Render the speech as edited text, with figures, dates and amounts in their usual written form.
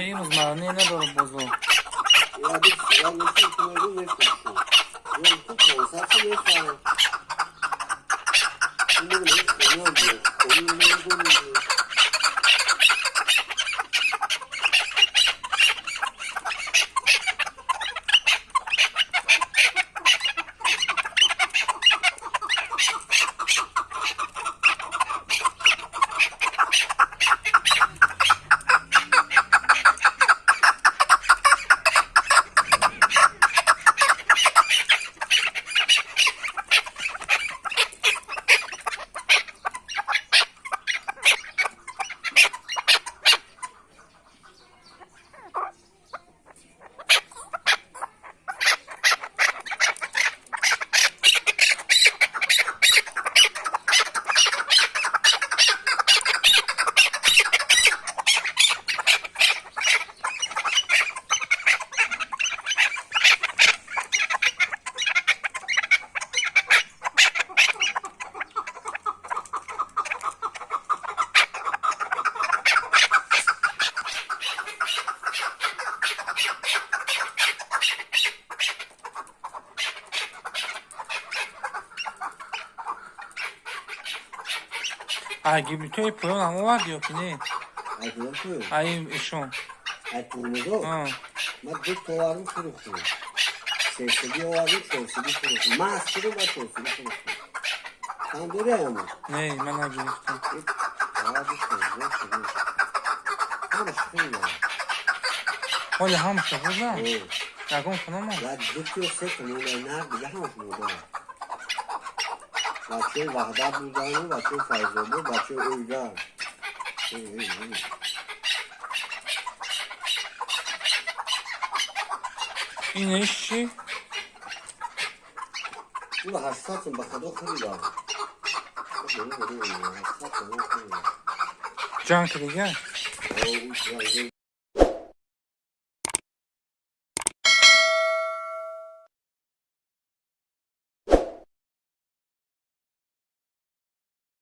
Имрӯз маъне надорад бозор. Ай, гибридҳои поён ҳам овард ё ки не? Ай, ишон. Ай, турмудо? Ман ду овардим, фурӯхтем. Сесагӣ овардим, чорсагӣ фурӯхтем. Ман аз чиро ба чорсагӣ фурӯхтем. Чанд дори аямо? Не, ман нагирифтам. Ҳамаш хӯрдам. Ҳоли ҳамаша хӯрдам? Ягон кунамон? Як ду ё се та монда, нар дига ҳамаш монда. Бачаи Ваҳдат будану бачаи Файзобод, бачаи Ойга. Инеш чӣ? Ӯ 800 сум, ба худо, хӯрдам. Ҷанг дига?